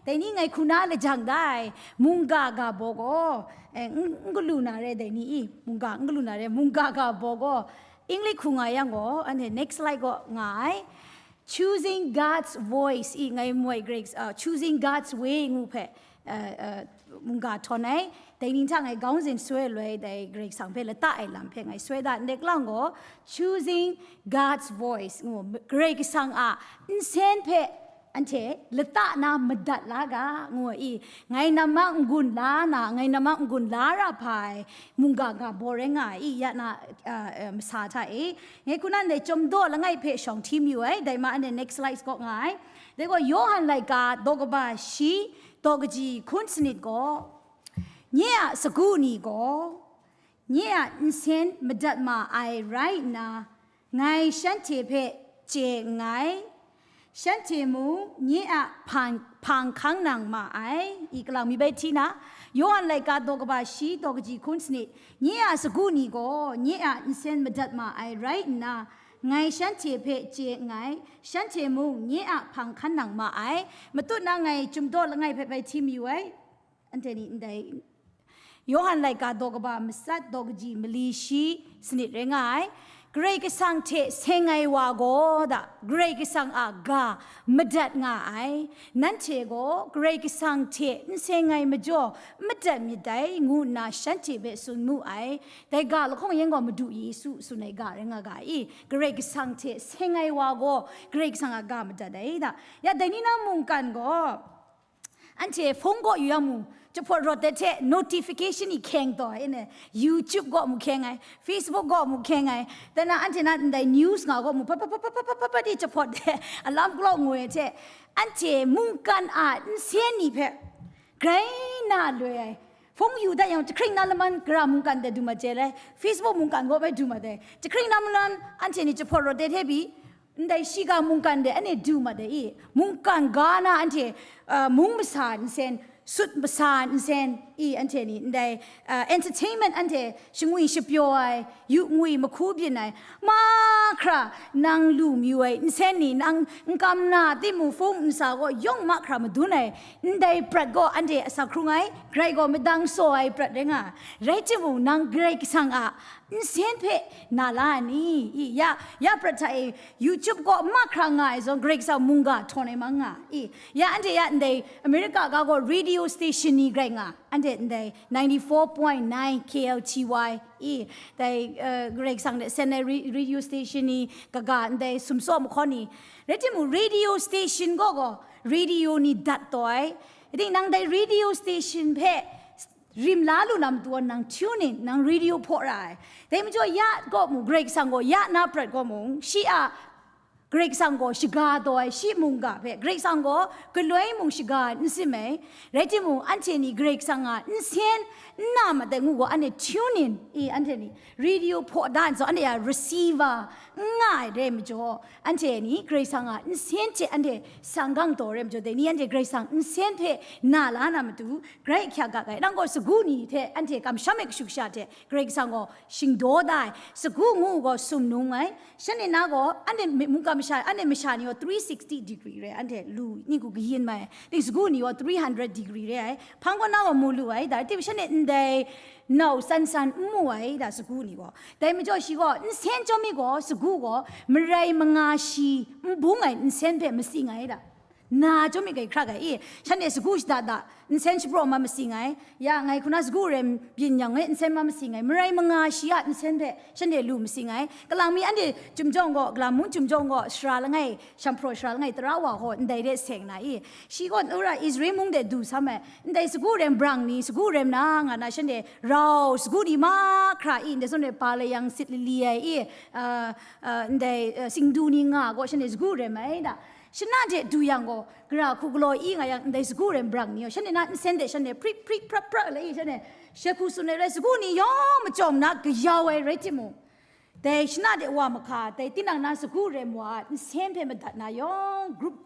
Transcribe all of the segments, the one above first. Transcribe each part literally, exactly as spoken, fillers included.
Dai ni ngai hku na lajang dai, mungga ga baw gaw, eh, n, n galu na re dai ni i, mungga n galu na re, mungga ga baw gaw, English hku nga yang gaw, anhte next slide gaw nga ai. Choosing God's voice i ngai moi Greek, uh, Choosing God's way ngu hpe, uh, uh, mungga htawn ai. Dai ning hta ngai gaung zin soi loi dai Greek sang hpe lata ai lam hpe ngai soi da ndek lang gaw, Choosing God's voice ngu, Karai Kasang a nsen hpe anhte lata na madat la ga, ngu i, ngai namang n-gun la na, ngai namang n-gun la ra hpa ai, mungga ga baw rai nga i, ya na, a, a, masa hta e. Ngai hku na ndai chyawm daw langai hpe shawng hti mayu ai, dai ma anhte next slide gaw nga ai. Dai gaw Yawhan laika daw kaba shi, daw kaji hkun sanit gaw, nye a sagu ni gaw, nye a nsen madat ma ai rai nna, ngai shanhte hpe chye nngai, shanhte mung nye a hpang, hpang hkang nang ma ai, i kalang mi bai hti na, Yawhan laika daw kaba shi daw kaji hkun sanit, nye a sagu ni gaw nye a nsen madat ma ai rai nna, ngai shanhte hpe chye nngai, shanhte mung nye a hpang hkan nang ma ai, matut na ngai chyum daw langai hpe bai hti mayu ai, anhte ni ndai Yawhan laika daw kaba matsat daw kaji mali shi sanit rai nga ai. Karai Kasang hte seng ai wa gaw da, Karai Kasang a ga madat nga ai. Nanhte gaw Karai Kasang hte n seng ai majaw, madat myit dai, ngu nna shanhte hpe tsun mu ai. Dai ga lahkawng yan gaw Madu Yesu tsun ai ga rai nga ga i, Karai Kasang hte seng ai wa gaw Karai Kasang a ga madat ai da. Ya, dai ni na mungkan gaw, anhte hpung gaw yu yang mu, jahpawt rawt dat hte notification i hkyeng taw ai ne, YouTube gaw mu hkyeng ai, Facebook gaw mu hkyeng ai, dan na anhte na ndai news nga gaw mu, pa, pa, pa, di jahpawt de, alarm clock ngoi hte, anhte mungkan a nsen ni hpe grai na loi ai. Hpung yu dat yang, jahkring na laman gara mungkan de du mat je le, Facebook mungkan gaw bai du mat ai. Jahkring na laman anhte ni jahpawt rawt de hte pyi, ndai shiga mungkan de anhte du mat ai i, mungkan ga na anhte, uh, mung masa nsen, sut masa nsen i, anhte ni ndai, uh, entertainment anhte shangwi shapyaw ai, yu ngwi mahku byin ai, mahkra nang lu mayu ai nsen ni, nang n kam na timung hpung nsa gaw yawng mahkra madun ai, ndai prat gaw anhte asak hkrung ai, grai gaw madang saw ai prat rai nga, rai timung, nang Karai Kasang a nsen hpe na la ni? I, ya, ya prat hta e, YouTube gaw mahkra nga ai zawn, Karai Kasang mungga htawn ai mang nga i, ya, anhte ya ndai America ga gaw radio station ni grai nga, anhte ndai ninety-four point nine K L T Y i, dai, uh, Karai Kasang de sen ai re-, radio station ni kaga ndai sumsaw mahkawn ni, rai timung, radio station gaw gaw radio ni dat taw ai. I think nang dai radio station hpe rim la lu na matu gaw nang tune in, nang radio hpaw ra ai. Dai majaw ya gaw mu, Karai Kasang gaw ya na prat gaw mung, shi a Karai Kasang gaw shaga taw ai, shi mungga hpe Karai Kasang gaw galoi mung shaga n sim ai. Rai timung, anhte ni Karai Kasang a nsen n na mat ai ngu gaw, anhte tune in i, anhte ni radio hpaw da nhtawm, anhte a receiver n nga ai rai majaw, anhte ni Karai Kasang a nsen hte anhte sanggang taw rai majaw, dai ni anhte Karai Kasang nsen hpe na la na matu, grai hkya ga ai. Nang gaw sagu ni hte anhte kamsham ai kashu kasha hte Karai Kasang gaw shingdaw da ai. Sagu ngu gaw sumnung ai. Shanhte na gaw, anhte mi-, mungkan masha, anhte masha ni gaw three sixty degree rai, anhte lu ni gaw kayin mai ai. Ting sagu ni gaw three hundred degree rai ai. Hpang gaw na gaw mu lu ai. Dai, ting shanhte ndai nau san san n mu ai da, sagu ni gaw. Dai majaw shi gaw, nsen chyawm mi gaw, sagu gaw, marai manga shi n bung ai nsen hpe matsing ai da. Na chyawm mi gai hkra gai i, shanhte sagu shada da, nsen shapraw ma matsing ai. Ya, ngai hku na sagu rem byin yang e, nsen ma matsing ai. Marai manga shi a nsen hpe shanhte lu matsing ai. Kalang mi anhte chyum jawng gaw, kalang mung chyum jawng gaw, sara langai, shampraw sara langai, tara wa gaw, ndai de seng na i. Shi gaw, wora Israel mung de du sam ai. Ndai sagu rem brang ni, sagu rem na, nga na shanhte rau, sagu ni mahkra i, ndai zawn de pa layang sit lali ai i, ah, ah, ndai, ah, singdu ni nga gaw, shanhte sagu rem ai da. Shana hte du yang gaw, gara hku galaw i nga yang, ndai sagu rem brang ni gaw, shanhte na nsen de shanhte prik prik prak prak la i, shanhte she hku tsun ai rai, sagu ni yawng machyawm na kayau ai rai timung, dai shana de wa mahka, dai tinang na sagu rem wa a nsen hpe madat na yawng, group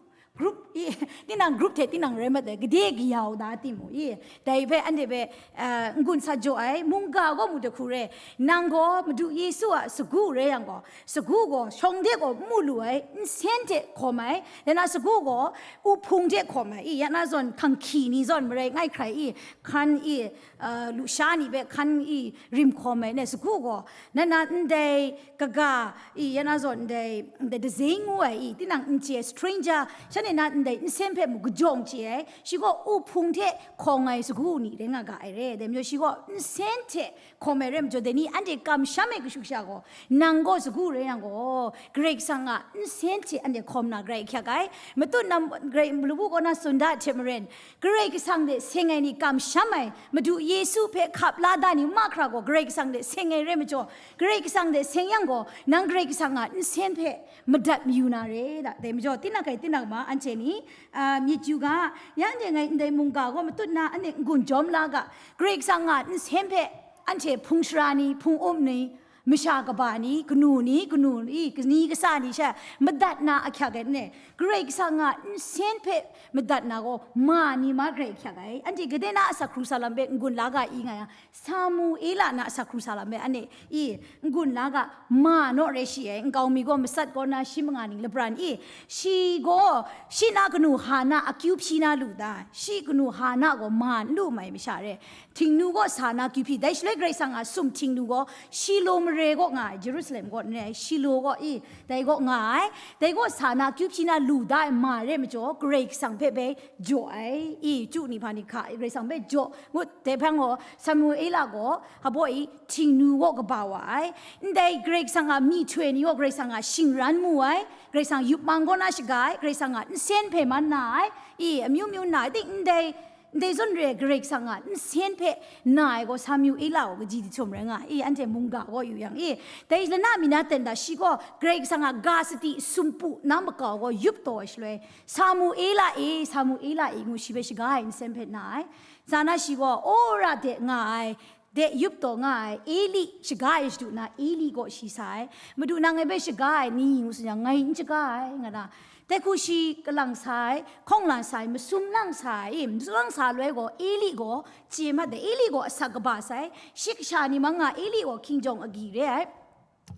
group i, tinang group hte tinang rai mat ai, gade kayau da timung i, dai hpe anhte hpe, uh, n-gun sat jaw ai, mungga gaw mu jahku re, nang gaw Madu Yesu a sagu re yang gaw, sagu gaw shawng de gaw mu lu ai, nsen hte hkawm ai, ya na sagu gaw uphung hte hkawm ai i, ya na zawn hkanghki ni zawn marai ngai hkrai i, hkan i, uh, lusha ni hpe hkan i rim hkawm ai ne, sagu gaw, na na ndai kaga i, ya na zawn ndai, ndai dazing ngu ai i, tinang n chye stranger, shanhte na ndai nsen hpe mu kajawng chye ai, shi gaw uphung hte hkawng ai sagu ni rai nga ga ai re, dai majaw shi gaw nsen hte hkawm ai rai majaw, dai ni anhte kamsham ai kashu kasha gaw, nang gaw sagu rai yang gaw, Karai Kasang a nsen hte anhte hkawm na grai hkyak ai, matut na grai, lawu kaw na tsun da hte maren, Karai Kasang hte seng ai ni kamsham ai, Madu Yesu hpe hkap la da ni mahkra gaw, Karai Kasang hte seng ai rai majaw, Karai Kasang hte seng yang gaw, nang Karai Kasang a nsen hpe madat mayu na re da. Dai majaw, tinang kai tinang ma, anhte ni, a, myit yu ga, ya anhte ngai ndai mungga gaw matut na, anhte n-gun jawm la ga, Karai Kasang a nsen hpe anhte hpung shara ni, hpung um ni, masha kaba ni, kanu ni, kanu ni, kani kasa ni sha madat na ahkyak ai ne, Karai Kasang a nsen hpe madat na gaw ma ni ma grai ahkyak ai. Anhte gade na asak hkrung sa lam hpe n-gun la ga i nga yang, Samuela na asak hkrung sa lam hpe anhte i n-gun la ga, ma naw rai shi ai, nkau mi gaw matsat kaw na shi manga ning lapran i, shi gaw, shi na kanu Hana akyu hpyi na lu da, shi kanu Hana gaw ma n lu mai masha re, Htingnu gaw sa na kyu hpyi, dai shaloi Karai Kasang a sum htingnu gaw Shilo mare kaw nga ai, Jerusalem kaw n rai, Shilo kaw i, dai kaw nga ai, dai kaw sa na kyu hpyi na lu da ai ma re majaw, Karai Kasang hpe bai jaw ai, i, chyu ni hpa ni hka, Karai Kasang hpe jaw, ngut, dai hpang gaw, Samuela gaw, hpa baw i, htingnu kaw kaba wa ai, ndai Karai Kasang a myihtoi ni gaw Karai Kasang a shingran mu ai, Karai Kasang yupmang kaw na shaga ai, Karai Kasang a nsen hpe man na ai, i, amyu myu na ai, ting ndai, Ndai zawn re ai Karai Kasang a nsen hpe na ai gaw Samuela gaw kaji dihtum rai nga i, anhte mungga gaw yu yang i, dai lana mi na ten da shi gaw Karai Kasang a ga sadi sumpu na makau gaw yup taw ai shaloi, Samuela e, Samuela e ngu shi hpe shaga ai nsen hpe na ai. Sa na shi gaw, Ora de nga ai, de yup taw nga ai Eli shaga ai shadu na, Eli gaw shi sa ai. Madu nang ngai hpe shaga ai ni ngu tsun yang, ngai n shaga ai, nga na. Dai hku shi kalang sa ai, hkawng la sa ai, masum lang sa ai, masum lang sa loi gaw, Eli gaw chye mat ai, Eli gaw asak kaba sai, shi kasha ni manga Eli gaw hkinjawng agyi re ai,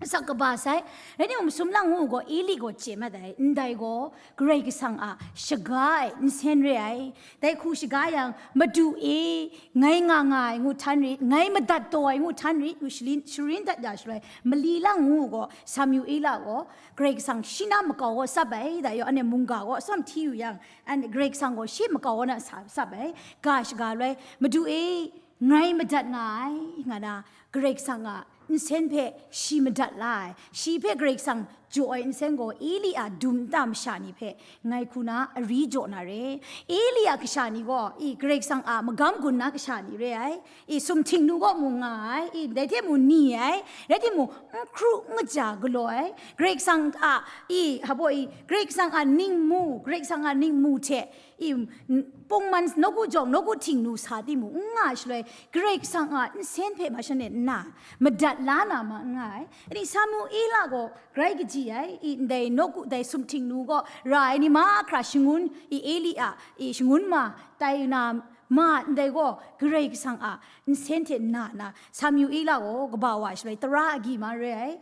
asak kaba sai, rai timung, masum lang ngu gaw, Eli gaw chye mat ai, ndai gaw, Karai Kasang a shaga ai nsen re ai, dai hku shaga yang, Madu e, ngai nga nga ai ngu htan rit, ngai madat taw ai ngu htan rit, ngu sharin, sharin dat ya shaloi, mali lang ngu gaw, Samuela gaw, Karai Kasang shi na makau gaw tsap ai, da yaw, ane mungga gaw atsawm hti yu yang, ane Karai Kasang gaw shi makau gaw na sa, tsap ai, ga shaga loi, Madu e, ngai madat nga ai, nga na, Karai Kasang a nsen hpe shi madat la ai, shi hpe Karai Kasang jaw ai nsen gaw, Eli a dum nta masha ni hpe ngai hku na ari jaw na re. Eli a kasha ni gaw, i, Karai Kasang a magam gun na kasha ni re ai. I, sum htingnu gaw mu nga ai, i, dai hte mu ni ai, rai timung, n hkru n kaja galaw ai, Karai Kasang a, i, hpa baw i, Karai Kasang a ningmu, Karai Kasang a ningmu hte, i, n-, pungman nawku jawng, nawku htingnu sa timung, n nga ai shaloi, Karai Kasang a nsen hpe masha ne nna, madat la na ma n nga ai. Ani Samuela gaw grai kaji ai, i, ndai nawku, dai sum htingnu gaw ra ai ni mahkra shangun, i, Eli a, i, shangun ma, tai na, ma ndai gaw Karai Kasang a nsen hte na na, Samuela gaw kaba wa shaloi tara agyi ma re ai,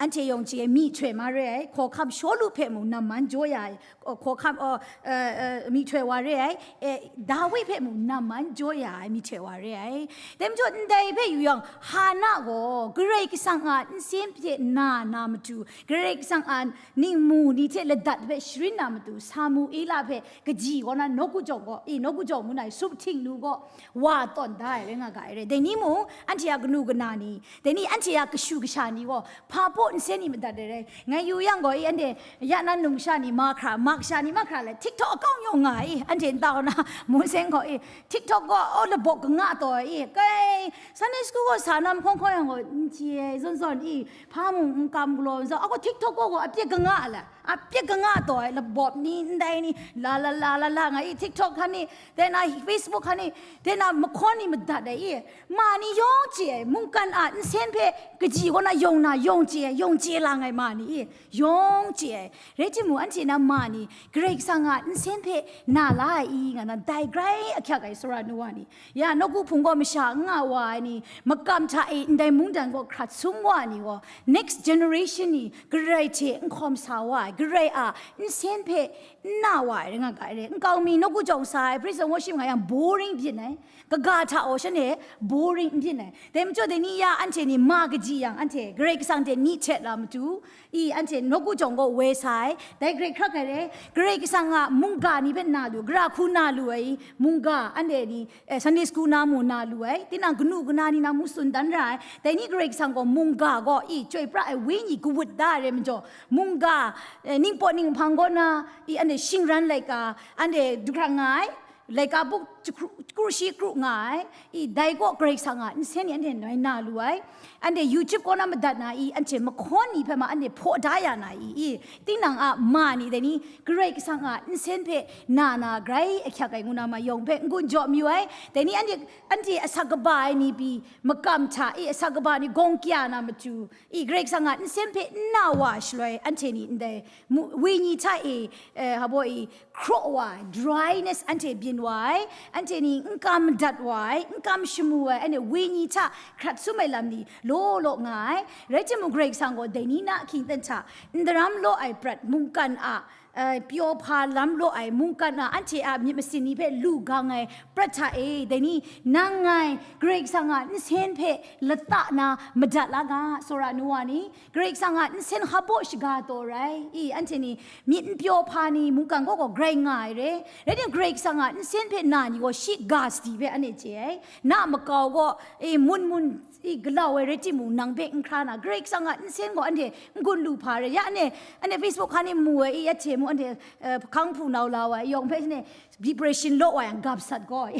anhte yawng chye ai myihtoi ma re ai, hkawhkam Shawlu hpe mung namman jaw ya ai, hkawhkam, uh, uh, uh, myihtoi wa re ai, eh, Dawi hpe mung namman jaw ya ai myihtoi wa re ai. Dai majaw ndai hpe yu yang, Hana gaw Karai Kasang a nsen hte na na matu, Karai Kasang a ningmu ni hte ladat hpe sharin na matu, Samuela hpe kaji kaw na nawku jawng gaw, i, nawku jawng ngu na ai sum htingnu gaw wa tawn da ai rai nga ga ai re. Dai ni mung, anhte a kanu kana ni, dai ni anhte a kashu kasha ni gaw, hpa baw nsen ni madat ai rai. Ngai yu yang gaw, i, anhte ya nan num kasha ni mahkra, ma kasha ni mahkra le, TikTok account yawng nga ai, i, anhte nta kaw na, mun seng gaw, i, TikTok gaw, oh, labawk kanga taw ai, i, kai, Sunday school gaw sa na mahkawng hkaw yang gaw, n chye ai, zawn zawn, i, hpa mung n kam galaw, zawn, a gaw TikTok gaw, gaw, a pyi kanga ai la. A pyek kanga taw ai labawp ni, ndai ni, la la la la la nga i, TikTok hkan ni, tena Facebook hkan ni, tena mahkawn ni madat ai i, ma ni yawng chye ai, mungkan a nsen hpe kaji kaw na yawng na yawng chye ai, yawng chye lang ai ma ni i, yawng chye ai. Rai timung, anhte na ma ni Karai Kasang a nsen hpe na la ai i, nga na dai grai ahkyak ai, sara nu wa ni. Ya, nawku hpung gaw masha n nga wa ai ni, makam hta e ndai mungdan gaw hkrat sum wa ai ni gaw, next generation ni Karai hte n hkawm sa wa ai, Karai a nsen hpe n na wa ai rai nga ga ai re. Nkau mi nawku jawng sa ai, praise and worship nga yang boring byin ai, kaga hta aw shan e boring n byin ai. Dai majaw dai ni ya anhte ni ma kaji yang, anhte Karai Kasang hte ni htet la matu, i, anhte nawku jawng gaw woi sa ai, dai Karai hkrak ai re. Karai Kasang a mungga ni hpe na lu, gara hku na lu ai, mungga, anhte ni, eh, Sunday school na mu na lu ai, tinang kanu kana ni na mu tsun dan ra ai, dai ni Karai Kasang gaw mungga gaw, i, chyoi pra ai wenyi kawut da ai rai majaw, mungga, eh, ningpawt ninghpang kaw na, i, anhte shingran laika, anhte du hkra nga ai, laika buk chakru, kru shi kru nga ai, i, dai gaw Karai Kasang a nsen ni anhte ngai na lu ai. Anhte YouTube kaw na madat na i, anhte mahkawn ni hpe ma anhte hpaw da ya na i, i, tinang a ma ni dai ni Karai Kasang a nsen hpe na na grai ahkyak ai ngu na ma yawng hpe n-gun jaw mayu ai. Dai ni anhte, anhte asak kaba ai ni pyi makam hta i, asak kaba ni gawng kya na matu i, Karai Kasang a nsen hpe n na wa shaloi, anhte ni ndai mu-, wenyi hta e, eh, habo i, hkraw wa ai, dryness anhte byin wa ai, anhte ni n kam madat wa ai, n kam shamu ai, anhte wenyi hta hkrat sum ai lam ni law law nga ai. Rai timung, Karai Kasang gaw dai ni na ahkying ten hta n daram law ai prat, mungkan a, eh, pyaw hpa lam law ai, mungkan a anhte a myit masin ni hpe lu gang ai prat hta e, dai ni nang ngai Karai Kasang a nsen hpe lata na madat la ga, sara nu wa ni. Karai Kasang a nsen hkabaw shaga taw rai i, anhte ni myit n pyaw hpa ni mungkan gaw gaw grai nga ai re. Rai timung, Karai Kasang a nsen hpe na ni gaw shi ga sadi hpe anhte chye ai. Na makau gaw, e, mun mun, i, galau ai rai timung, nang hpe n hkra na, Karai Kasang a nsen gaw anhte n gun lu hpa re. Ya anhte, anhte Facebook hkan e mu ai i, ya hte mu anhte, eh, hkang hpu nau la wa ai yawng hpe shanhte depression law wa yang gap sat gaw,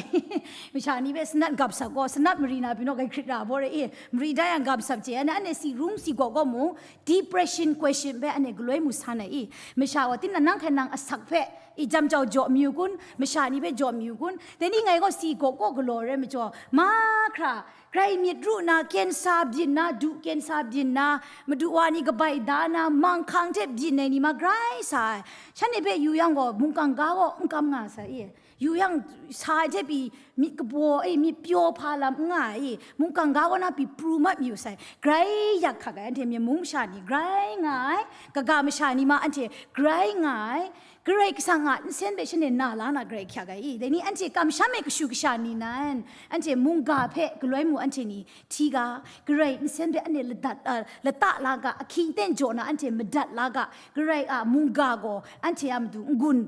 masha ni hpe sanat gap sat gaw, sanat mari na pyi naw, grai hkrit ra baw re i, mari da yang gap sat chye ai, anhte si rung si gaw gaw mu, depression question hpe anhte galoi mu san ai i, masha gaw, tinang nang hkai nang asak hpe i jam jau jaw mayu kun, masha ni hpe jaw mayu kun, dai ni ngai gaw si gaw gaw galaw re majaw, mahkra, Grai myit ru na, kensa byin na, du kensa byin na, madu wa ni kabai da na, manghkang hte byin ai ni ma grai sa ai. Shanhte hpe yu yang gaw, mungkan ga gaw n kam nga sai i. Yu yang sa ai hte pyi myit kabaw, e, myit pyaw hpa lam n nga ai i. Mungkan ga gaw na pyi pru mat mayu sai. Grai yak hkak ai, anhte myen mung masha ni grai nga ai. Kaga masha ni ma anhte grai nga ai. Karai Kasang a nsen hpe shanhte na la na grai hkyak ai i, dai ni anhte kamsham ai kashu kasha ni nan, anhte mungga hpe galoi mu anhte ni hti ga, Karai nsen hpe anhte ladat, a, lata la ga, ahkying ten jaw na anhte madat la ga, Karai a mungga gaw anhte a matu n-gun,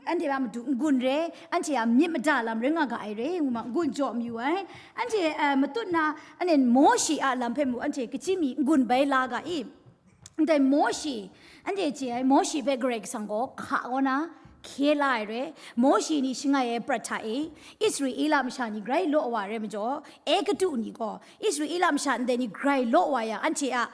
anhte a matu n-gun re, anhte a myit mada lam rai nga ga ai re, ngu ma n-gun jaw mayu ai. Anhte, a, matut na, anhte Mawshe a lam hpe mu, anhte kachyi mi n-gun bai la ga i. Ndai Mawshe, anhte chye ai, Mawshe hpe Karai Kasang gaw hka kaw na hkye la ai re, Mawshe ni shangai ai prat hta e, Israela masha ni grai law wa ai re majaw, Egutu ni gaw, Israela masha ndai ni grai law wa yang, anhte a,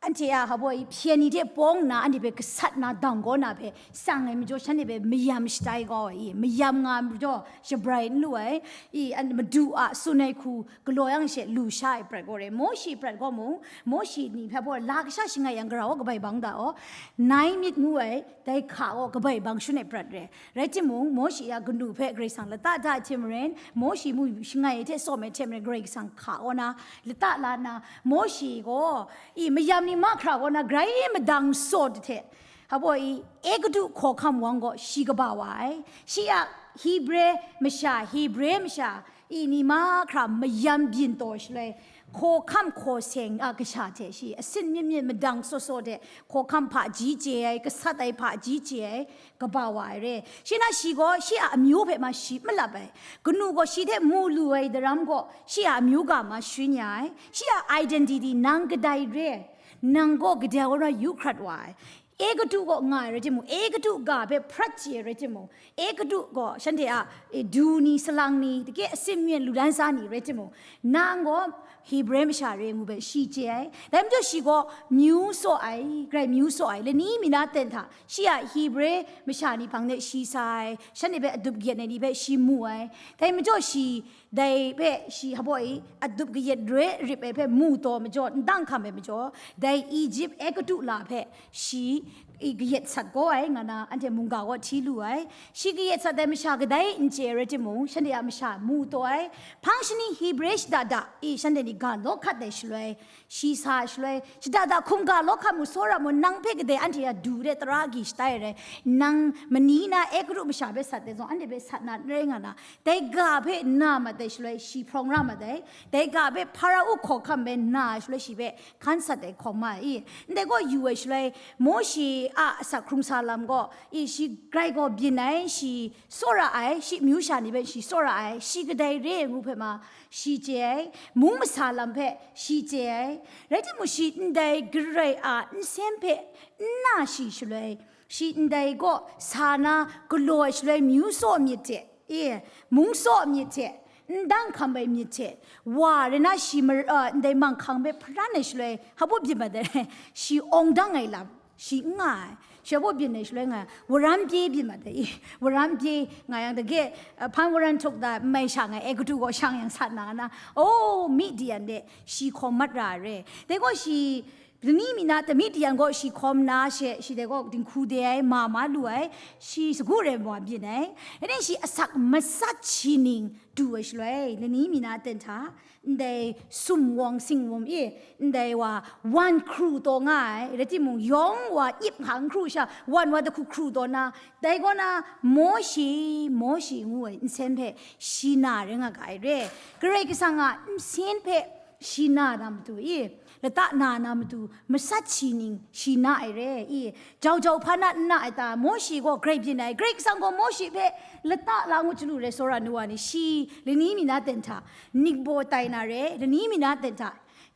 anhte a hpa baw i hpyen ni hte pawng nna, anhte hpe gasat na dang kaw na hpe tsang ai majaw, shanhte hpe mayam shatai kau ai i, mayam nga ai majaw, shabrai n lu ai i, an, Madu a tsun ai hku galaw yang she lu sha ai prat gaw re. Mawshe prat gaw mung, Mawshe ni hpe baw la kasha shangai yang, gara wa kabai bang da aw, Nai myit ngu ai, dai hka gaw kabai bang shun ai prat re. Rai timung, Mawshe a kanu hpe Karai Kasang lata da ai hte maren, Mawshe mu shangai ai hte sawm ai hte maren, Karai Kasang hka kaw na, lata la nna, Mawshe gaw, i, mayam ni mahkra kaw na, grai madang saw hte, hpa baw i, Egutu hkawhkam wang gaw shi kaba wa ai. Shi a Hebre masha, Hebre masha, i ni mahkra mayam byin taw shaloi, hkawhkam hkaw seng a kasha hte shi asin myit myit madang saw saw de, hkawhkam hpaji chye ai, gasat ai hpaji chye ai, kaba wa ai re. Shi na shi gaw shi a amyu hpe ma shi malap ai, kanu gaw shi hte mu lu ai daram gaw shi a amyu ga ma sharin ya ai, shi a identity nang kadai re, nang gaw kadai wa rai yu hkrat wa ai. Egutu gaw nga ai rai timung, Egutu ga hpe prat chye ai rai timung, Egutu gaw shanhte a, e, du ni, salang ni, dike asim myen lu dan sa ni rai timung, nang gaw Hebre masha re ngu hpe shi chye ai. Dai majaw shi gaw myu saw ai, grai myu saw ai, lani mi na ten hta shi a Hebre masha ni hpang de shi sa ai, shanhte hpe adup kayat ai ni hpe shi mu ai. Dai majaw shi dai hpe shi hpaw i adup kayat re rip ai hpe mu taw majaw, ndang hkam ai majaw, dai Egypt Egutu la hpe shi i kayat sat kau ai, nga na anhte mungga kaw hti lu ai. Shi kayat sat ai masha kadai n chye ai rai timung, shanhte a masha mu taw ai. Hpang shani Hebre shada da i shanhte ni ga law hkat ai shaloi, shi sa ai shaloi, shada da hkum ga law hkat mu, tsawra mu, nang hpe kadai anhte a du de tara agyi shatai ai rai, nang mani na Egutu masha hpe sat ai zawn, anhte hpe sat na n rai nga na, dai ga hpe na mat ai shaloi, shi hprawng ra mat ai. Dai ga hpe Hparao hkawhkam hpe na ai shaloi, shi hpe hkan sat ai hkawm ma ai. Ndai gaw yu ai shaloi, Mawshe a asak hkrung sa lam gaw, i, shi grai gaw byin ai, shi tsawra ai, shi myu sha ni hpe shi tsawra ai, shi kadai re ai ngu hpe ma, shi chye ai, mung masa lam hpe shi chye ai. Rai timung, shi ndai Karai a nsen hpe n na shi shaloi, shi ndai gaw sa na galaw ai shaloi, myu saw myit hte, e, mung saw myit hte, ndang hkam ai myit hte, wa rai na shi mar-, a, ndai manghkang hpe hparan ai shaloi, hpa byin mat ai, shi awng dang ai lam, shi n nga ai, shi hpa byin ai shaloi nga ai, waram pye byin mat ai, i, waram pye nga yang, dage, a, hpan waran htuk da, n mai sha nga ai, Egutu gaw shang yang sat na, na, o, Midian de shi hkawm mat ra ai re. Dai gaw shi, Lani mi na hta Midian gaw shi hkawm na she, shi dai gaw dinghku de ai, ma ma lu ai, shi sagu rai wa byin ai. Rai timung, shi asak matsat shi ning du ai shaloi, lani mi na ten hta, ndai sumwawng singwum e, ndai wa wan hkru taw nga ai, rai timung, yawng wa ip hkang hkru sha, wan wa dahku hkru taw na, dai kaw na, Mawshe, Mawshe ngu ai nsen hpe shi na rai nga ga ai re. Karai Kasang a nsen hpe shi na na matu i, lata na na matu, matsat shi ning shi na ai re i, jau jau hpa na n na ai ta? Mawshe gaw grai byin ai, Karai Kasang gaw Mawshe hpe lata la ngu chyalu re, tsawra nu wa ni, shi lani mi na ten hta, ningbaw tai na re, lani mi na ten hta,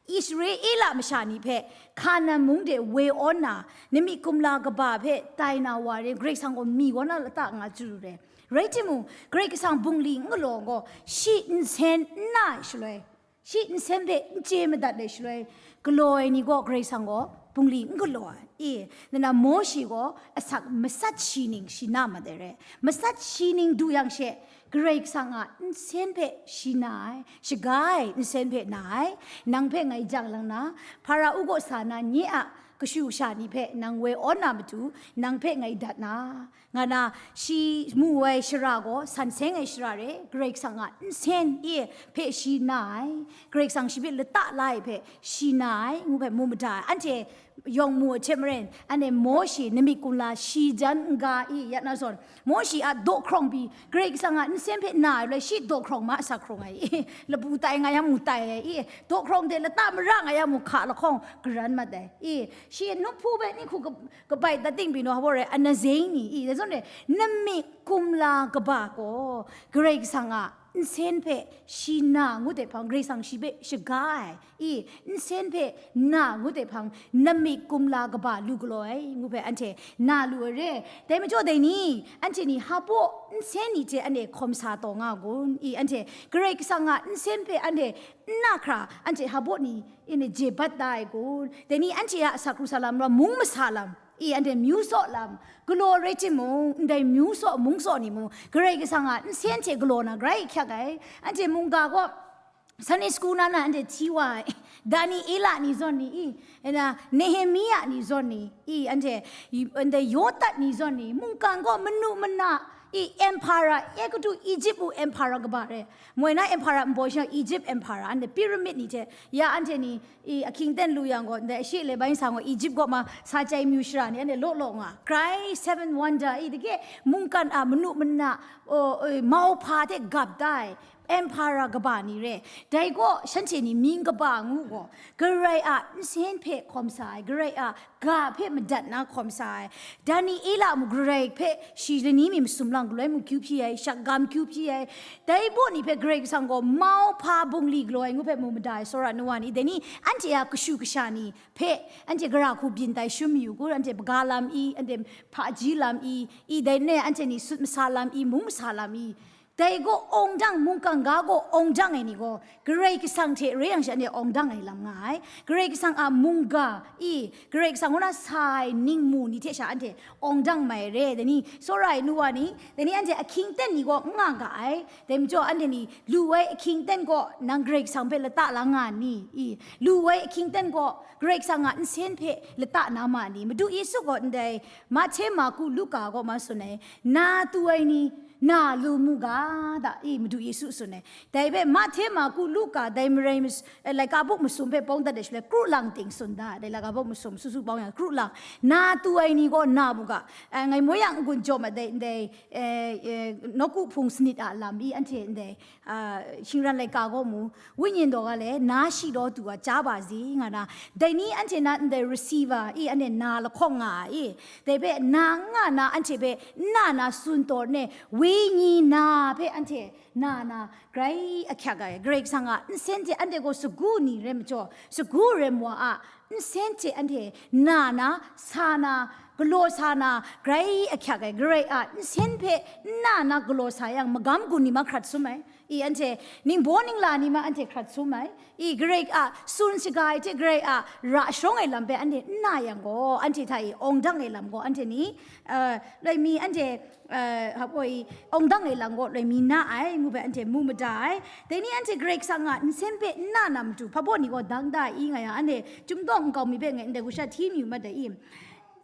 Israela masha ni hpe Hkanan mung de woi awn na, namik kumla kaba hpe tai na wa re, Karai Kasang gaw mi kaw na lata nga chyalu re. Rai timung, Karai Kasang bungli n galaw gaw, shi nsen n na ai shaloi, shi nsen hpe n chye madat ai shaloi, galaw ai ni gaw Karai Kasang gaw bungli n galaw ai. I, nna Mawshe gaw asak matsat shi ning shi na mat ai re. Matsat shi ning du yang she, Karai Kasang a nsen hpe shi na ai, shaga ai nsen hpe na ai, nang hpe ngai jang lang na, Hparao kaw sa na nye a kashu kasha ni hpe nang woi awn na matu, nang hpe ngai dat na, nga na, shi mu ai shara gaw san seng ai shara re, Karai Kasang a nsen e hpe shi na ai, Karai Kasang shi hpe lata la ai hpe shi na ai, ngu hpe mu mada ai. Anhte yawng mu ai hte maren, anhte Mawshe namik kumla shi jan n-ga i ya na zawn, Mawshe a daw hkrawng pyi, Karai Kasang a nsen hpe na ai, shi daw hkrawng ma asak hkrung ai i, labu tai nga yang mu tai ai i, daw hkrawng de lata mara nga yang mu hka lahkawng garan mat ai i, shi nup hpu hpe ni hku kap-, kabai dat ting pyi naw, hpa rai, anazei ni i, dai zawn e, namik kumla kaba gaw Karai Kasang a nsen hpe shi na ngut ai hpang, Karai Kasang shi hpe shaga ai i, nsen hpe na ngut ai hpang, namik kumla kaba lu galaw ai ngu hpe anhte na lu ai re. Dai majaw dai ni, anhte ni hpa nsen ni hte anhte hkawm sa taw nga kun i, anhte Karai Kasang a nsen hpe anhte n na hkra, anhte hpa ni, i, ni je bat da ai kun? Dai ni anhte a asak hkrung sa lam rawt, mung masa lam i, anhte myu saw lam galaw rai timung, ndai myu saw, mung saw ni mung, Karai Kasang a nsen hte galaw na grai hkyak ai. Anhte mungga gaw Sunday school na na anhte hti wa ai, Daniela ni zawn ni i, na Nehemia ni zawn ni i, anhte, anhte Yotat ni zawn ni, mungkan gaw manu mana i, emperor, Egutu Egypt u emperor kaba re. Moi na emperor nbawm sha, Egypt emperor, anhte pyramid ni hte, ya anhte ni i, ahkying ten lu yang gaw, ndai ashi le bai sa gaw, Egypt gaw ma, sa chyai myu shara ni, anhte law law nga, grai seven wonder i, dike mungkan a manu mana, o, o, mauhpa hte gap da ai, Emperor kaba ni re. Dai gaw shanhte ni mying kaba ngu gaw, Karai a nsen hpe hkawm sa ai, Karai a ga hpe madat na hkawm sa ai. Daniela mu Karai hpe shi lani mi masum lang galoi mu kyu hpyi ai, shakgam kyu hpyi ai. Dai baw ni hpe Karai Kasang gaw mau hpa bungli galaw ai ngu hpe mu mada ai, tsawra ai nu wa ni. Dai ni anhte a kashu kasha ni hpe, anhte gara hku byin tai shum mayu gu, anhte hpaga lam i, anhte hpaji lam i, i dai ne, anhte ni sut masa lam i, mung masa lam i. Dai gaw awng dang, mungkan ga gaw awng dang ai ni gaw, Karai Kasang hte re yang sha anhte awng dang ai lam nga ai. Karai Kasang a mungga i, Karai Kasang kaw na sa ai ningmu ni hte sha anhte awng dang mai re. Dai ni, tsawra ai nu wa ni, dai ni anhte ahkying ten ni gaw n nga ga ai. Dai majaw anhte ni lu ai ahkying ten gaw nang Karai Kasang hpe lata la nga ni? I, lu ai ahkying ten gaw Karai Kasang a nsen hpe lata na ma ni? Madu Yesu gaw ndai Mahte, Marku, Luka gaw ma tsun ai, na tu ai ni, na lu mu ga da, i, Madu Yesu tsun ai. Dai hpe Mahte, Marku, Luka, dai marai mas-, eh, laika buk masum hpe bawng dat ai shaloi, kru lang ting tsun da, dai laika buk masum su su bawng yang, kru lang, na tu ai ni gaw na mu ga, eh, ngai moi yang n-gun jaw ma dai, ndai, eh, eh, nawku hpung sanit a lam i, anhte ndai, ah, shingran laika gaw mu, wenyin daw ga le, na shi daw tu a, ca ba zi, nga na, dai ni anhte na ndai receiver i, anhte na lahkawng nga ai i, dai hpe na n nga na, anhte hpe n na na tsun taw ne, wenyi na hpe anhte na na grai ahkyak ai. Karai Kasang a nsen hte anhte gaw sagu ni rai majaw, sagu rai wa a nsen hte anhte na na, sa na, galaw sa na, grai ahkyak ai. Karai a nsen hpe n na na galaw sa yang, magam gun ni ma hkrat sum ai. I, anhte ningbaw ningla ni ma anhte hkrat sum ai. I, Karai a tsun shaga ai hte Karai a ra sharawng ai lam hpe anhte n na yang gaw, anhte hta i awng dang ai lam gaw, anhte ni, eh, loi mi anhte, eh, hapoi awng dang ai lam gaw loi mi na ai, ngu hpe anhte mu mada ai. Dai ni anhte Karai Kasang a nsen hpe n na na matu, hpa baw ni gaw dang da i nga yang, anhte chyum dawng nkau mi hpe ngai ndai gu sha hti mi yu mat dai i?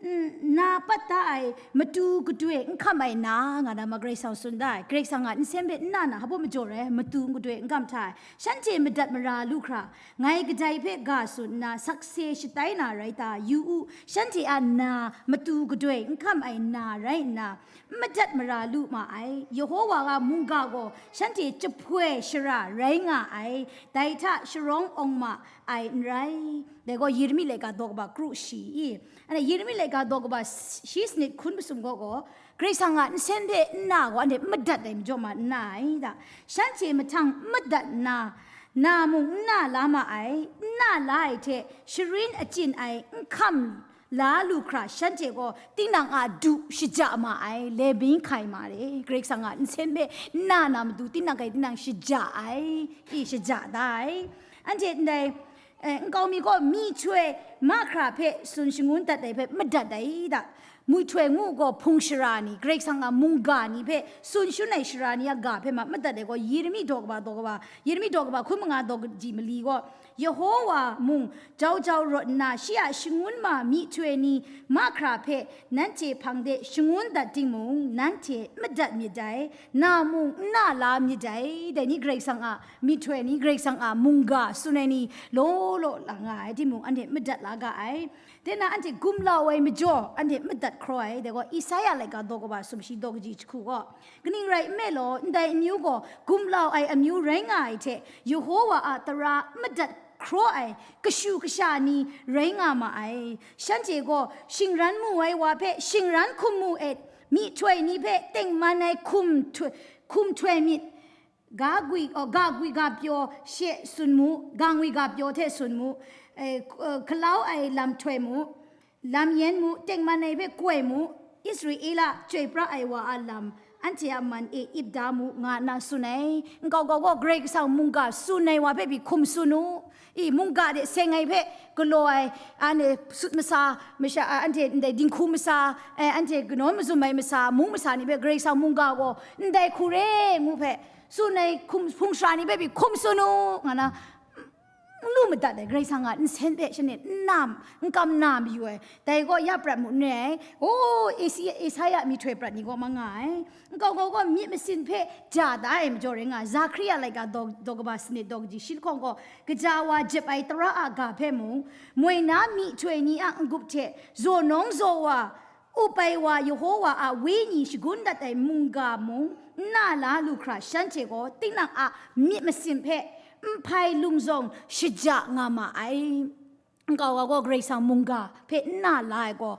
N-, na pat da ai matu gadoi n hkam ai na, nga na ma Karai Kasang tsun da ai. Karai Kasang a nsen hpe n na na, hpa baw majaw rai, matu gadoi n hkam hta ai. Shanhte madat mara lu hkra, ngai kadai hpe ga tsun nna, sakse shatai na rai ta? Yu u, shanhte a na matu gadoi n hkam ai na rai nna, n madat mara lu ma ai. Yehowa a mungga gaw shanhte jahpoi shara rai nga ai, dai hta sharawng awng ma ai n rai. Dai gaw Yeremi laika daw kaba kru shi i, Anhte Yeremi laika daw kaba shi sanit hkun masum gaw gaw, Karai Kasang a nsen hpe n na gaw, anhte n madat ai majaw ma n na ai da. Shanhte mahtang n madat nna, na mung n na la ma ai, n na la ai hte sharin achyin ai n hkam la lu hkra, shanhte gaw tinang a du shaja ma ai, leming hkai ma re. Karai Kasang a nsen hpe n na na matu, tinang hkai tinang shaja ai, i shaja da ai. Anhte ndai, eh, nkau mi gaw myihtoi mahkra hpe tsun shangun dat ai hpe madat ai da. Myihtoi ngu gaw hpung shara ni, Karai Kasang a mungga ni hpe tsun shangun ai shara ni a ga hpe ma madat ai gaw, Yeremi daw kaba, daw kaba, Yeremi daw kaba hkun manga daw kaji mali gaw, Yehowa mung jau jau rawt nna, shi a shangun ma myihtoi ni mahkra hpe nanhte hpang de shangun dat timung, nanhte n madat myit dai, na mung n na la myit dai. Dai ni Karai Kasang a myihtoi ni, Karai Kasang a mungga tsun ai ni law law la nga ai timung, anhte madat la ga ai. Dai na anhte gumlau ai majaw, anhte madat hkraw ai. Dai gaw Isaya laika daw kaba sumshi daw kaji jahku gaw, kaning rai nme law, ndai amyu gaw gumlau ai amyu rai nga ai hte, Yehowa a tara madat hkraw ai kashu kasha ni rai nga ma ai. Shanhte gaw shingran mu ai wa hpe shingran hkum mu et, myihtoi ni hpe tengman ai hkum htoi, hkum htoi myit, ga gwi, oh, ga gwi ga pyaw she tsun mu, ga ngwi ga pyaw hte tsun mu, eh, k-, eh, galau ai lam htoi mu, lam yen mu, tengman ai hpe koi mu, Israela chyoi pra ai wa a lam, anhte a man e ip da mu, nga nna tsun ai. Nkau kau gaw Karai Kasang mungga tsun ai wa hpe pyi hkum tsun u. I, mungga de seng ai hpe galaw ai, anhte sut masa, masha, a, anhte ndai dinghku masa, eh, anhte kanawn mazum ai masa, mung masa ni hpe Karai Kasang mungga gaw ndai hku re ngu hpe tsun ai hkum, hpung shara ni hpe pyi hkum tsun u, nga na, n lu madat ai, Karai Kasang a nsen hpe shanhte n nam, n kam na mayu ai. Dai gaw ya prat mu n re ai. O, Isi-, Isaya myihtoi prat ni gaw ma nga ai. Nkau kau gaw myit masin hpe ja da ai majaw rai nga ai. Zakaria laika daw, daw kaba sanit daw kaji shi lahkawng gaw, kaja wa jep ai tara a ga hpe mung, moi na myihtoi ni a n-gup hte zaw nawng zaw wa, up ai wa Yehowa a Wenyi shagun dat ai mungga mung, N na la lu hkra shanhte gaw tinang a myit masin hpe nhpai lungzawng shaja nga ma ai. Nkau wa gaw Karai Kasang mungga hpe n na la ai gaw,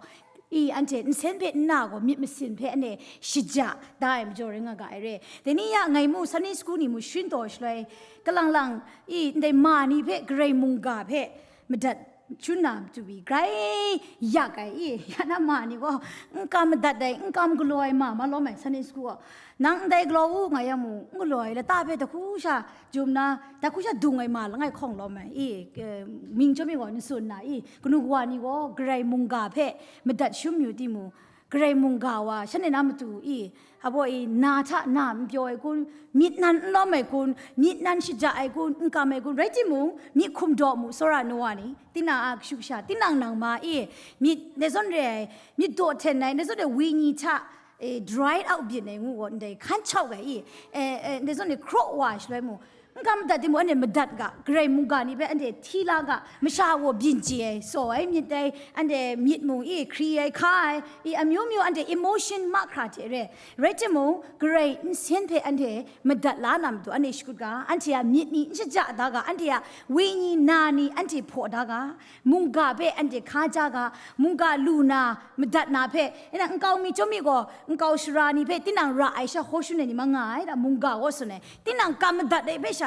i, anhte nsen hpe n na gaw myit masin hpe ane shaja da ai majaw rai nga ga ai re. Dai ni ya ngai mu Sunday school ni mu sharin taw shaloi, kalang lang, i, ndai ma ni hpe Karai mungga hpe madat shun na matu i, grai yak ai i, ya na ma ni gaw, n kam madat ai, n kam galaw ai ma ma lawm ai, Sunday school gaw. Nang ndai galaw u nga yang mu, n galaw ai, lata hpe dahku sha jum na, dahku sha dung ai ma langai hkawng lawm ai i, eh, ming chyawm mi gaw n tsun na i, kanu kawa ni gaw, Karai mungga hpe madat shun mayu timung, Karai mungga wa, shanhte na matu i, abaw i, na hta na n pyaw ai kun, myit nan n lawm ai kun, myit nan shaja ai kun, n kam ai kun, rai timung, myit hkum daw mu, tsawra nu wa ni, tinang a kashu kasha, tinang nang ma i, myit, dai zawn re ai, myit daw hten ai, dai zawn re ai, wenyi hta, e, dried out byin ai ngu gaw, ndai hkan chau ai i, e, e, dai zawn re ai, hkraw wa shaloi mu, n kam madat timung, anhte madat ga, Karai mungga ni hpe anhte hti la ga, masha gaw byin chye ai, saw ai myit dai, anhte myit mung i, hkri ai, hka ai, i, amyu myu anhte emotion mahkra hte re. Rai timung, Karai nsen hpe anhte madat la na matu, anhte shakut ga, anhte a myit ni n shaja da ga, anhte a wenyi na ni anhte hpaw da ga, mungga hpe anhte hka ja ga, mungga lu na, madat na hpe, e na nkau mi chyawm mi gaw, nkau shara ni hpe tinang ra ai sha hkaw shun ai ni ma nga ai, da mungga gaw tsun ai, tinang kam madat ai hpe sha,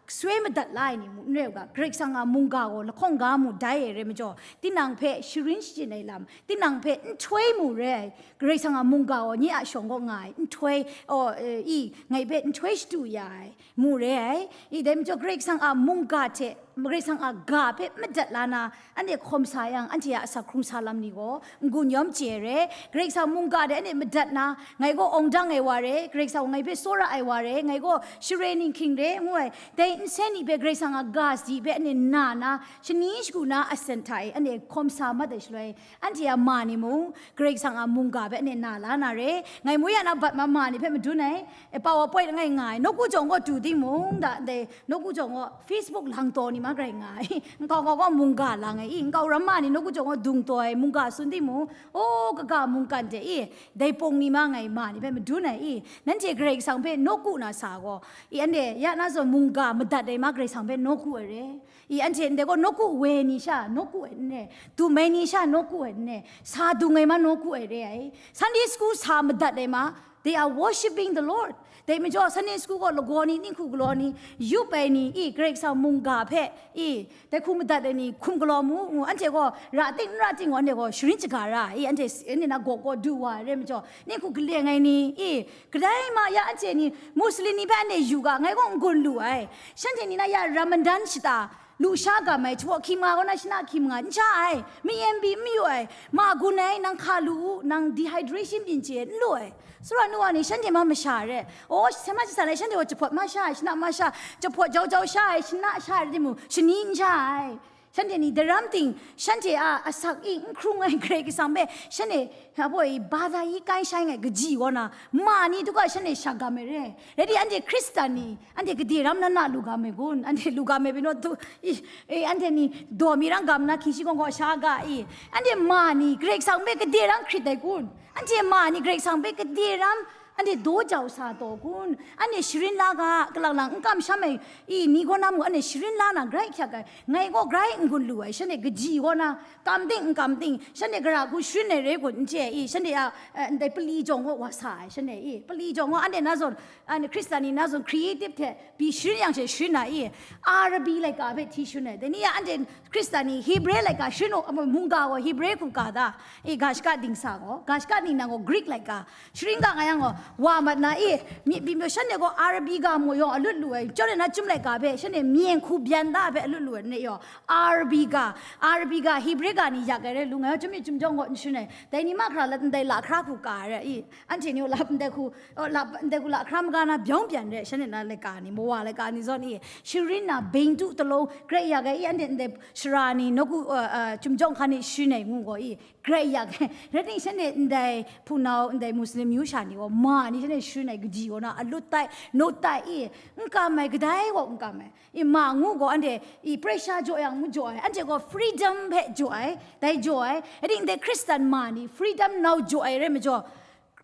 soi madat la ai ni mu n rai u ga, Karai Kasang a mungga gaw lahkawng ga mu dai ai rai majaw, tinang hpe sharin shachyit ai lam, tinang hpe nhtoi mu re ai, Karai Kasang a mungga gaw nye a shawng kaw nga ai, nhtoi, aw, e, i, ngai hpe nhtoi shadu ya ai, mu re ai. I, dai majaw Karai Kasang a mungga hte, Karai Kasang a ga hpe madat la na, anhte hkawm sa yang, anhte a asak hkrung sa lam ni gaw, n-gun yawm chye ai re. Karai Kasang mungga de anhte madat na, ngai gaw awng dang ai wa re, Karai Kasang ngai hpe tsawra ai wa re, ngai gaw share ninghking re, ngu ai. Dai nsen ni hpe Karai Kasang a ga sadi hpe anhte na na, shani shagu na asen hta e anhte hkawm sa mat ai shaloi, anhte a ma ni mung, Karai Kasang a mungga hpe anhte na la na re. Ngai mu ya na bat ma ma ni hpe madun ai, e, PowerPoint langai nga ai, nawku jawng gaw du timung, da, ndai, nawku jawng gaw Facebook lang taw ni ma grai nga ai, nkau gaw gaw mungga lang ai i, nkau ram ma ni nawku jawng gaw dung taw ai, mungga tsun timung, o, kaga mungkan de i, dai pawng ni ma ngai ma ni hpe madun ai i, nanhte Karai Kasang hpe nawku na sa gaw, i, anhte ya na zawn mungga madat ai ma Karai Kasang hpe nawku ai re. I, anhte ndai gaw nawku woi ni sha nawku ai n re, dum ai ni sha nawku ai n re, sa dung ai ma nawku ai re ai. Sunday school sa madat ai ma, they are worshipping the Lord. Dai majaw Sunday school gaw lagaw ni, ninghku galaw ni, yup ai ni, i, Karai Kasang mungga hpe, i, dai hku madat ai ni hkum galaw mu, ngu, anhte gaw ra ting n ra ting gaw, anhte gaw sharin shaga ra, i, anhte s-, anhte na gaw gaw du wa ai rai majaw, ninghku kaleng ai ni, i, kadai ma ya anhte ni, Muslim ni hpe anhte yu ga, ngai gaw n-gun lu ai. Shanhte ni na ya Ramadan shata, lusha gam ai, jahpaw hkying ma kaw na shana hkying ma n sha ai, mayen pyi n mayu ai, ma gun ai, nang hka lu u, nang dehydration byin chye n lu ai. Tsawra nu wa ni shanhte ma masha re, o, sema shasan ai shanhte gaw jahpawt ma sha ai, shana ma sha, jahpawt jau jau sha ai, shana sha ai rai timung, shani n sha ai. Shanhte ni daram ting, shanhte a asak i n hkrung ai Karai Kasang hpe, shanhte, abaw i, bada i kai shai ngai kaji kaw na, ma ni du ga shanhte sha gam ai re. Rai di, anhte Hkristan ni, anhte gade ram na na lu ga mai kun? Anhte lu ga mai pyi naw tu, i, e, anhte ni daw mi rang gam na hkying shi gaw gaw sha ga i, anhte ma ni Karai Kasang hpe gade ram hkrit ai kun? Anhte ma ni Karai Kasang hpe gade ram anhte daw jau sa taw kun? Anhte sharin la ga, kalang lang n kamsham ai, i, ni gaw na mu, anhte sharin la na grai hkyak ai, ngai gaw grai n-gun lu ai, shanhte kaji kaw na, kam ting n kam ting, shanhte gara hku sharin ai re kun, n chye i, shanhte a, eh, ndai pali jawng gaw wa sa ai, shanhte i, pali jawng gaw anhte na zawn, anhte Hkristan ni na zawn creative hte pyi sharin yang she sharin ai i, Arabi laika hpe hti sharin ai, dai ni ya anhte Hkristan ni Hebre laika sharin u, amu mungga gaw Hebre hku ka da, i, ga shaka dingsa gaw, ga shaka ningnan gaw Greek laika, sharin ga nga yang gaw, wa mat na i, myit byin pyaw shanhte gaw Arabi ga maw yawng alut lu ai, chyawm de na chyum laika hpe, shanhte myen hku byan da hpe alut lu ai, ne yaw, Arabi ga, Arabi ga, Hebre ga ni yak ai rai lu, ngai chyum myit chyum jawng gaw n sharin ai, dai ni mahkra la, ndai lahkra hku ka ai rai i, anhte ni gaw la ndai hku, o, la ndai hku lahkra maga na byawng byan rai, shanhte na laika ni, mawa laika ni zawn i, sharin na bengdu talung, grai yak ai i, anhte ndai shara ni, nawku, uh, uh, chyum jawng hkan ni sharin ai ngu gaw i, grai yak ai. Rai timung, shanhte ndai hpunau, ndai Muslim myu sha ni gaw, ma ni shanhte sharin ai kaji kaw na, alut tai, naw tai i, n kam ai, kadai gaw n kam ai. I, ma ngu gaw, anhte, i, pressure jaw yang n jaw ai, anhte gaw freedom hpe jaw ai, dai jaw ai. Rai timung, ndai Hkristan ma ni freedom nau jaw ai rai majaw,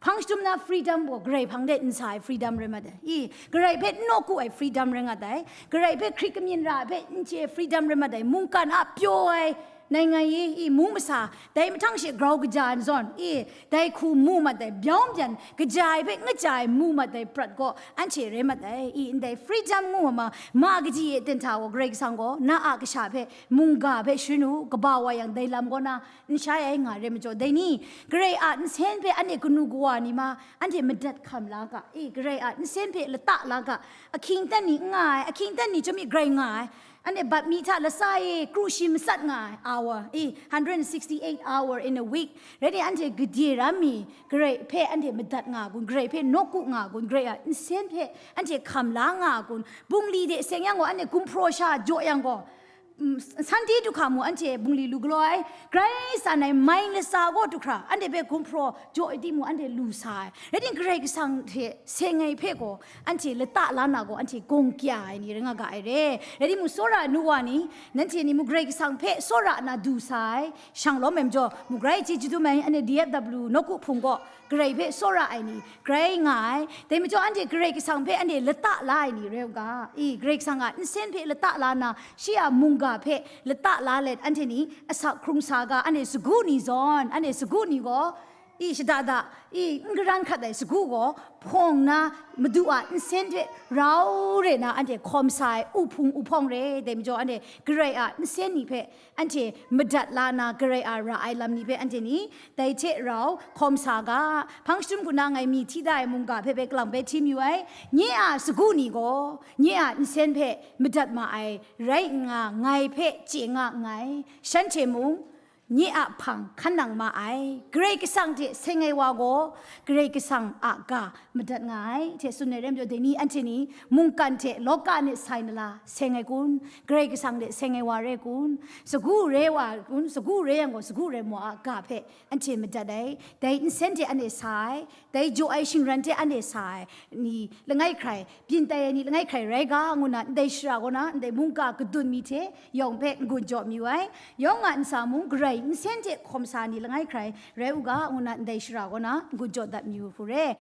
Hpang shadum na freedom gaw Karai hpang de n sa ai freedom rai mat ai. I, Karai hpe n nawku ai freedom rai nga ai. Karai hpe hkrit kamyin ra hpe n chye freedom rai mat ai. Mungkan a pyaw ai, ngai ngai i, i, mung masa, dai mahtang she grau kaja ai zawn, i, dai hku mu mat ai, byawm byan kaja ai hpe ngaja ai mu mat ai prat gaw anhte rai mat ai, i, ndai freedom ngu ai ma, ma kaji e ten hta gaw, Karai Kasang gaw, na a kasha hpe, mungga hpe sharin u, kaba wa yang dai lam kaw na n shai ai nga rai majaw, dai ni, Karai a nsen hpe anhte kanu kawa ni ma, anhte madat hkam la ga, i, Karai a nsen hpe lata la ga, ahkying aten ni n nga ai, ahkying aten ni chyawm mi grai nga ai, anhte bat mi hta lasa e kru shi matsat nga ai, hour, i, hundred and sixty-eight hour in a week. Rai ni, anhte gade ram mi, Karai hpe anhte madat nga kun, Karai hpe nawku nga kun, Karai a nsen hpe anhte hkam la nga kun, bungli de seng yang gaw, anhte gumhpraw sha jaw yang gaw, mm, Sunday du hkra mu anhte bungli lu galaw ai, grai san ai mai lasa gaw du hkra, anhte hpe gumhpraw jaw ai timung anhte lu sa ai. Rai timung, Karai Kasang hte seng ai hpe gaw, anhte lata la na gaw, anhte gawng kya ai ni rai nga ga ai re. Rai timung, tsawra ai nu wa ni, nanhte ni mung Karai Kasang hpe tsawra na du sa ai, shang lawm ai majaw, mung grai chyeju dum ai, anhte D F W nawku hpung gaw, Karai hpe tsawra ai ni, grai nga ai. Dai majaw, anhte Karai Kasang hpe anhte lata la ai ni rai u ga. I, Karai Kasang a nsen hpe lata la na, shi a mungga hpe lata la let, anhte ni asak hkrung sa ga, anhte sagu ni zawn, anhte sagu ni gaw, i, shada da, i, n garan hkat ai sagu gaw, hpawng na, Madu a nsen hte rau re na, anhte hkawm sa ai, uhpung uhpawng re, dai majaw, anhte Karai a nsen ni hpe, anhte madat la na, Karai a ra ai lam ni hpe, anhte ni dai hte rau hkawm sa ga. Hpang shadum hku na ngai mi hti da ai mungga hpe bai kalang bai hti mayu ai. Nye a sagu ni gaw, nye a nsen hpe madat ma ai rai nna, ngai hpe chye nga nngai. Shanhte mung nye a hpang hkan nang ma ai. Karai Kasang hte seng ai wa gaw, Karai Kasang a ga madat nga ai hte tsun ai rai majaw, dai ni, anhte ni mungkan hte lawka ni sai na la seng ai kun? Karai Kasang hte seng ai wa re kun? Sagu re wa kun? Sagu re yang gaw, sagu re maw a ga hpe anhte madat ai. Dai nsen hte anhte sa ai, dai jaw ai shingran hte anhte sa ai ni langai hkrai, byin tai ai ni langai hkrai rai ga, ngu na ndai shara kaw na, ndai mungga kadun mi hte yawng hpe n-gun jaw mayu ai. Yawng a ntsa mung, Karai nsen hte hkawm sa ni langai hkrai rai u ga, ngu na ndai shara kaw na n-gun jaw dat mayu hku re.